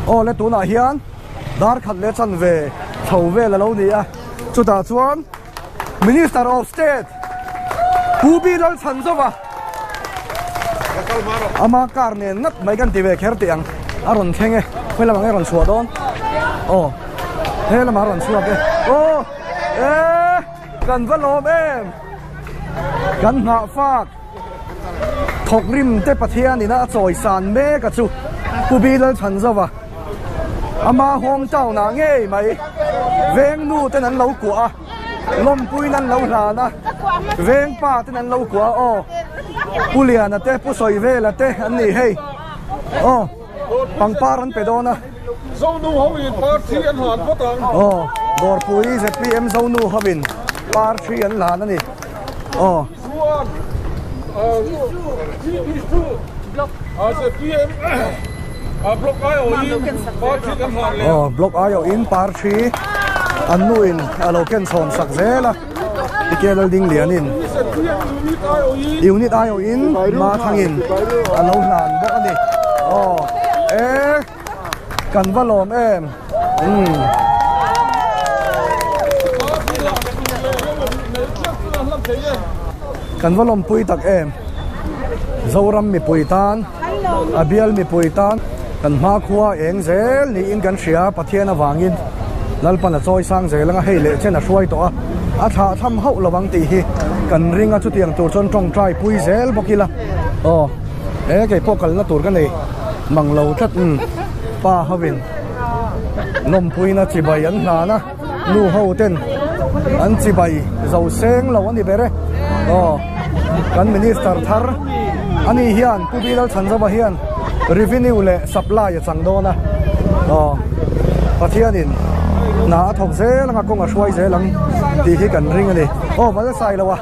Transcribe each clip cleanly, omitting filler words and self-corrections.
Aw le tunah hian dar khat leh chanve chho vel a lo ni a, chutah chuan Minister of State Pu B Lalchhanzova ama car nen ngat mai kan ti ve kher teh ang a rawn thleng e khawi lamah nge a rawn chhuah dawn aw he lamah a rawn chhuak e aw e kan va lawm em kan nghah fak Thawk rim te Pathian ina a chawi san mek a chu Pu B Lalchhanzova ama home town ah ngei mai veng nu ten an lo kuah a lawmpuiin an lo hlan a veng pa ten an lo kuah a aw Pu Liana te Pu Sawivela te an ni hei aw pangpar an pe dawn a. Zonu ho in party an hlan phawt ang. Aw Dawrpui ZPM Zonu ho in party an hlan a ni aw. Aw block ai awh in par thi an nu in a lo ken chhawn sak zel a tike lalding lian in unit ai awh in ma thang in a lo hlan bawk a ni aw e Kan va lawm em. Umm. Kan va lawmpui tak em. Zoram mipui tan, a bial mipui tan kan hmakhua eng zel niin kan hria Pathian avangin Lalpan a chawi sang zel anga hei leh chen a hruai tawh a, a thlah tham hauh lo ang tih hi kan ring a chutiang tur chuan tawngtai pui zel bawk ila aw he keipawh kalna tur ka nei. Mang lo tlat umm pa ho in lawmpuina chibai an hlan a nu ho ten an chibai zo seng lo a ni ber e aw kan minister thar ani hian Pu Bilal Chhanzova hian revenue leh supply a chang dawn a aw Pathianin hna a thawk zel anga kawng a hruai zel ang tih hi kan ring a ni aw val sai lo a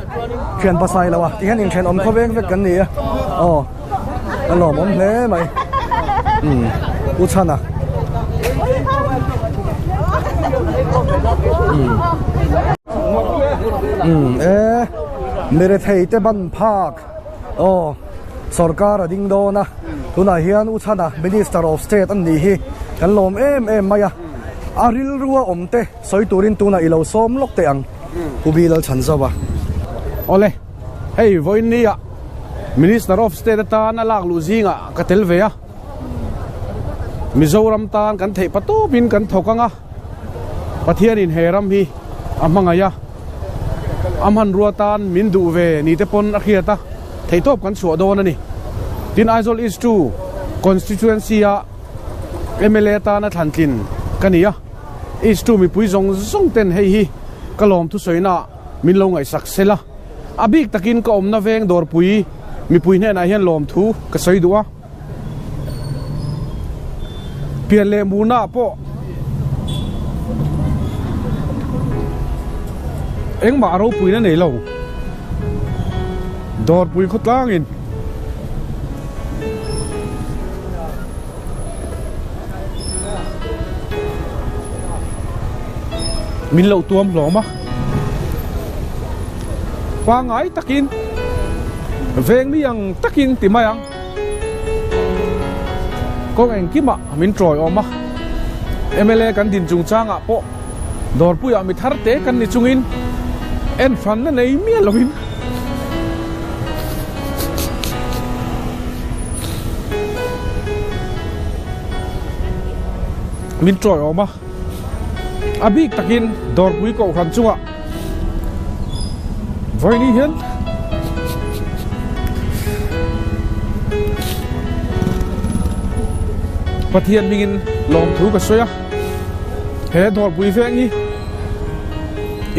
thianpa sai lo a ti hian inthenawm khawveng vek kan ni a aw. A lawmawm hle mai umm u chhana umm umm e mirethei te ban phak aw sorkar a ding dawn a tunah hian u chhana minister of state an nih hi kan lawm em em mai a a rilrua awm te sawi turin tunah i lo sawm lawk teh ang Pu Bilal Chhanzova. Awle hei vawiin nia. Minister of State atan a lak luh zingah ka tel ve a, Mizoram tan kan theih patawpin kan thawk ang a, Pathianin he ram hi a hmangaih a, a hmanrua tan min duh ve ni te pawn a hriat a, theihtawp kan chhuah dawn a ni. Tin, Aizawl East 2 Constituency a mla atana thlantlin ka ni a, East 2 mipui zawng zawng ten hei hi ka lawm thusawi-naah min lo ngaihsak sela. A bik takin ka awmna veng dawrpui mipui hnenah hian lawmthu ka sawi duh a. Pian leh murnaah pawh engmah a ropuina nei lo. Dawrpui khawtlangin. Min lo tuam hlawm a, pangngai takin veng mi ang takin ti mai ang, kawng engkimah min tawiawm a, mla kan din chungchangah pawh dawrpuiah mi thar te kan ni chungin en hranna nei miah lovin. Min tawiawm a, a bik takin dawrpui kohhran chungah vawiin hian Pathian hmingin lawmthu ka sawi a, he dawrpui veng hi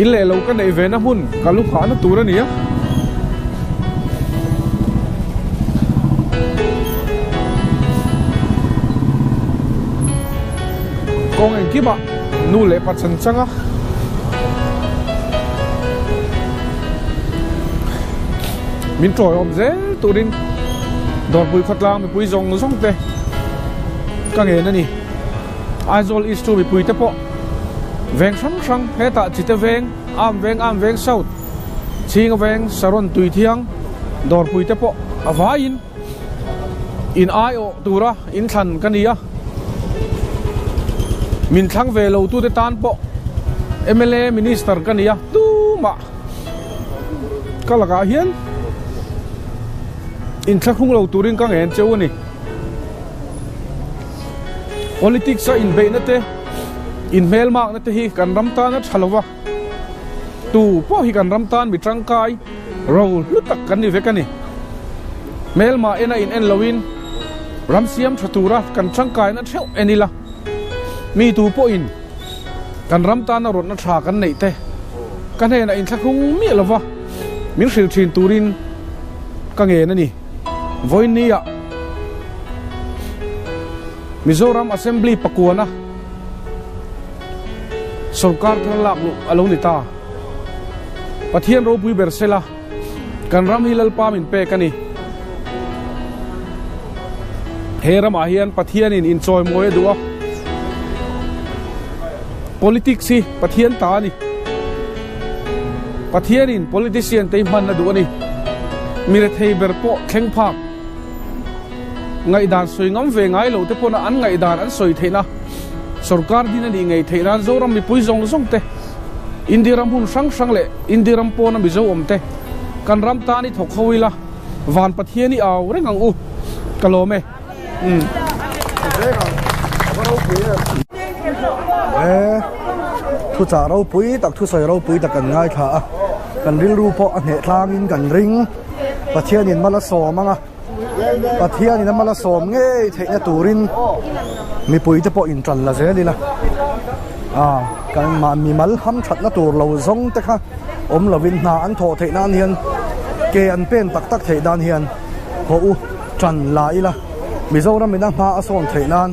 in leh lo ka neih ve na hmun ka lu phahna tur a ni a. Kawng engkimah nu leh pa chan chang a. Min tawiawm zel turin Dawrpui khawtlang mipui zawng zawng te ka ngen a ni. Aizawl East chu mipui te pawh veng hrang hrang hetah Chite veng, Am veng, Am veng South, Chhinga veng, Saron Tuithiang, Dawrpui te pawh a vaiin in aiawh tura inthlan ka ni a. Min thlang ve lo tute tan pawh mla Minister ka ni a, tumah ka lakah hian inthlahrung lo turin ka ngen cheu a ni. Politics a inbeihna te, inhmelmakna te hi kan ram tan a tha lo va, tu pawh hi kan ram tan mi tangkai ro hlu tak kan ni vek a ni. Hmelmah ena in en loin ram siam tha tura kan tangkaina theuh en ila, mi tu pawhin kan ram tana rawtna tha kan neih te ka hnenah inthlahrung miah lova min hrilh thin turin ka ngen a ni. Vawinia Mizoram Assembly pakuana sorkar thar lak luh a lo ni ta. Pathian ropui ber sela kan ram hi Lalpa min pek a ni. He ramah hian Pathianin inchawimawi a duh a, politics hi Pathian ta a ni. Pathianin politician te hi hman a duh a ni. Mi rethei ber pawh thleng phak ngaihdan sawi ngam ve ngai lo te pawna an ngaihdan an sawi theihna sorkar din a nih ngei theih nan Zoram mipui zawng zawng te, India ram hun hrang hrang leh India ram pawna Mizo awm te kan ram tan i thawk ho ila Van Pathian i au reng ang u. Ka lawm e. He thuchah ropui tak thusawi ropui tak kan ngaithla a, kan rilru pawh a hneh tlangin kan ring. Pathianin mal a sawm ang a, Pathianin a mal a sawm ngei theihna turin mipuite pawh intan la zel ila. Ah, kan mah mimal ham thatna tur lo zawng te kha awm lovin hna an thawh theih nan hian ke an pen tak tak theih dan hian haw u. Ṭan la ila, Mizoram ina hma a sawn theih nan.